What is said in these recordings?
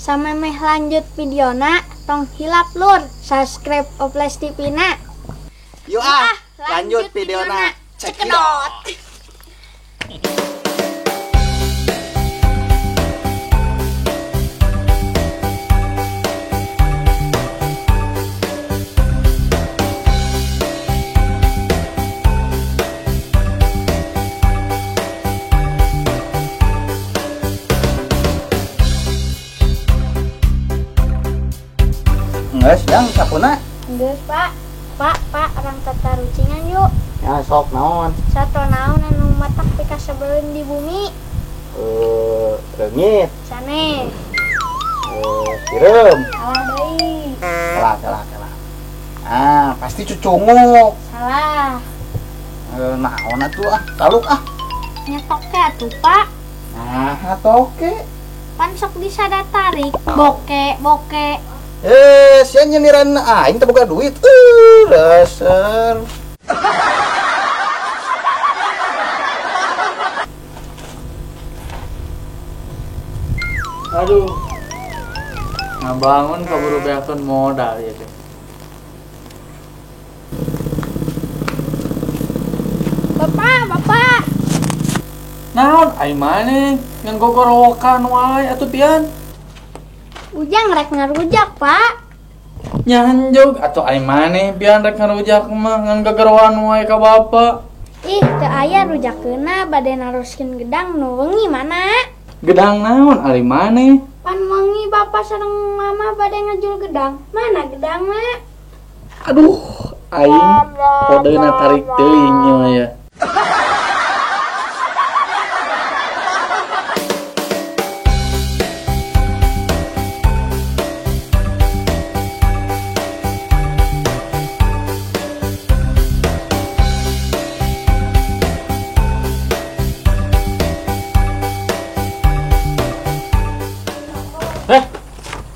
Samemeh lanjut videona, tong hilap lur, subscribe Oples TV na. Yuk ah, lanjut videona. Cekidot. Geus jang sapuna? Geus, Pak. Pak, Pak, orang tatarucingan yuk. Ya sok naon? Sato naon anu matak pikasebeleun di bumi? Reungit. Sanes. Sireum. Salah deui. Salah. Ah, pasti cucunguk. Salah. Naon atuh ah, taluk ah. Nya toke atuh, Pak. Nah, toke. Pan sok disada tarik, boke, boke. Sia nyeniran aing teu boga duit. Dasar. Aduh. Ngabangun kaburu beakeun modal ieu teh. Bapak, bapak. Naon ai maneh ngan gogorowokan wae atuh pian? Ujang rek ngarujak, Pak. Nyanjog atuh ai maneh pian rek ngarujak mah ngan gagarawan wae ka bapa. Ih, teu aya rujakeunna bade naroskeun gedang nu wengi mana? Gedang naon ari maneh? Pan wengi bapa sareng mama bade ngajul gedang. Mana gedangna? Aduh, aing kodeuna tarik teuing ieu ya.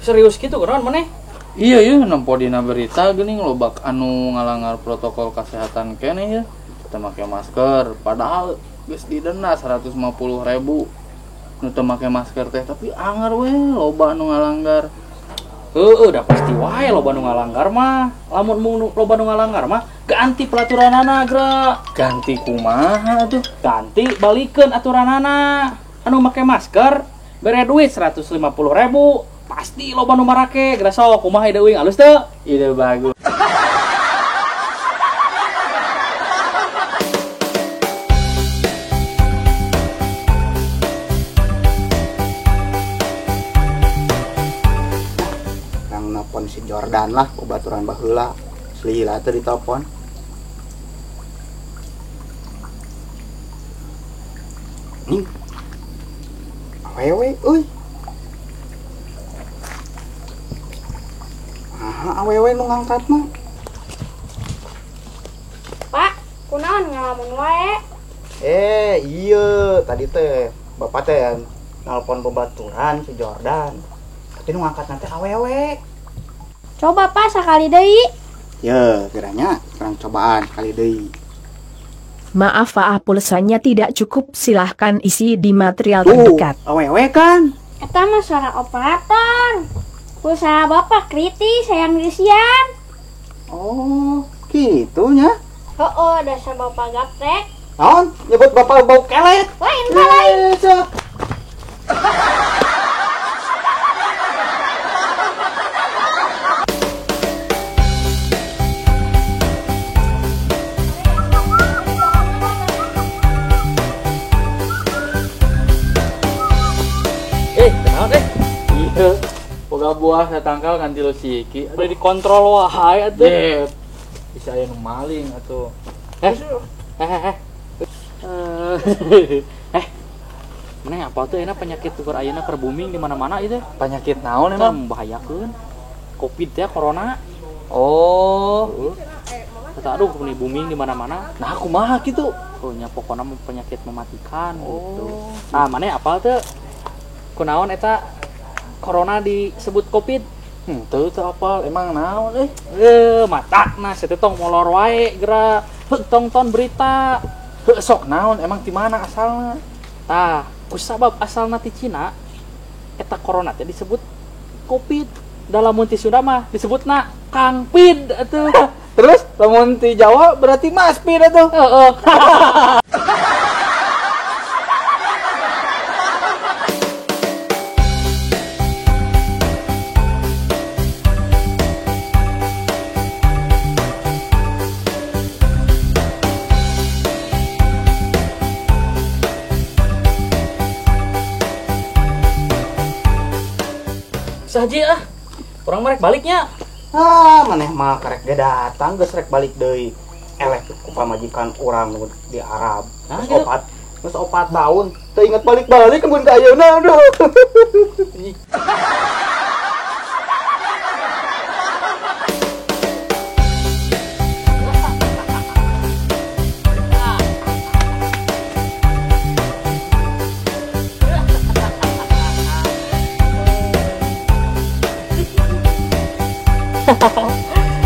Serius gitu kunaon maneh? Iya iya, nempo dina berita geuning lobak anu ngalanggar protokol kesehatan keneh ya. Teu make masker, padahal geus didenda 150.000. Nu teu make masker teh tapi anger we loba anu ngalanggar. Heueuh, da pasti wae loba nu ngalanggar mah. Lamun loba nu ngalanggar mah ganti peraturanana geura. Ganti kumaha atuh? Ganti balikeun aturanana. Anu make masker bere duit 150.000. Pasti loba nu marake, geura sok kumaha ide uing alus teu? Ide bagus. Nang nelpon si Jordan lah, babaturan baheula. Selila teu ditelepon. Ning. Awewe euy. Awewe nu ngangkat mah. Pak, kunaon ngalamun wae? Iya, tadi teh bapak teh nelpon babaturan si Jordan. Tapi nu ngangkat nanti awewe. Coba Pak sakali deui. Ya, kiranya kurang cobaan sekali deui. Maaf Pak, pulsanya tidak cukup, silahkan isi di material terdekat. Awewe kan? Eta mah suara operator. Pulsa bapak kritis, sayang disian. Oh, gitunya? Oh, dasar bapak gaptek. Naon? Nyebut bapak bau kelet. Lain, Pak, lain. Naon eh? Iya. Boga buah satangkal kan tilu siki. Udah dikontrol wae atuh. Yep. Bisa aya nu maling atuh. Maneh apa tuh enak penyakit tuker ayeuna keur booming di mana-mana ieu teh? Penyakit naon emang? Membahayakeun. Covid teh corona. Oh. Kata aduh ini booming di mana-mana. Nah, kumaha kitu? Oh, nya pokona penyakit mematikan gitu. Nah, maneh apal teu? Kunaon eta corona disebut Covid? Teu apal, emang naon euy? Matakna sia teh tong molor wae geura. Heuh tongton berita. Heuh sok naon emang ti mana asalna? Tah, kusabab asalna ti Cina eta corona teh disebut Covid. Da lamun ti Sunda mah disebutna Kang Pid atuh. Terus lamun ti Jawa berarti Mas Pid atuh. Heeh. Saji ah, orang merek baliknya. Ah, maneh mah karek ge datang geus rek balik deui. Eleh ku pamajikan urang nu di Arab. Nah, Geus gitu. opat, geus 4 tahun teu inget balik-balik mun ka ayeuna aduh.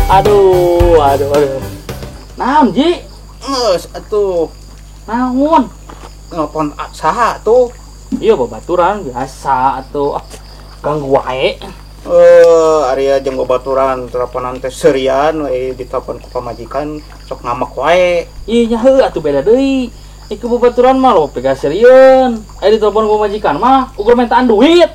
Aduh, aduh, aduh. Naon, Ji? Geus atuh Naon? nelpon saha tuh? Iya, babaturan biasa atuh. Ah, ganggu wae. Ari jeung babaturan teleponan teh seurian we ditelepon ku pamajikan sok ngamek wae. Iya nya heuh atuh beda deui. Iku babaturan mah lo pegaserieun. Aya ditelepon ku pamajikan mah ukur mintaan duit.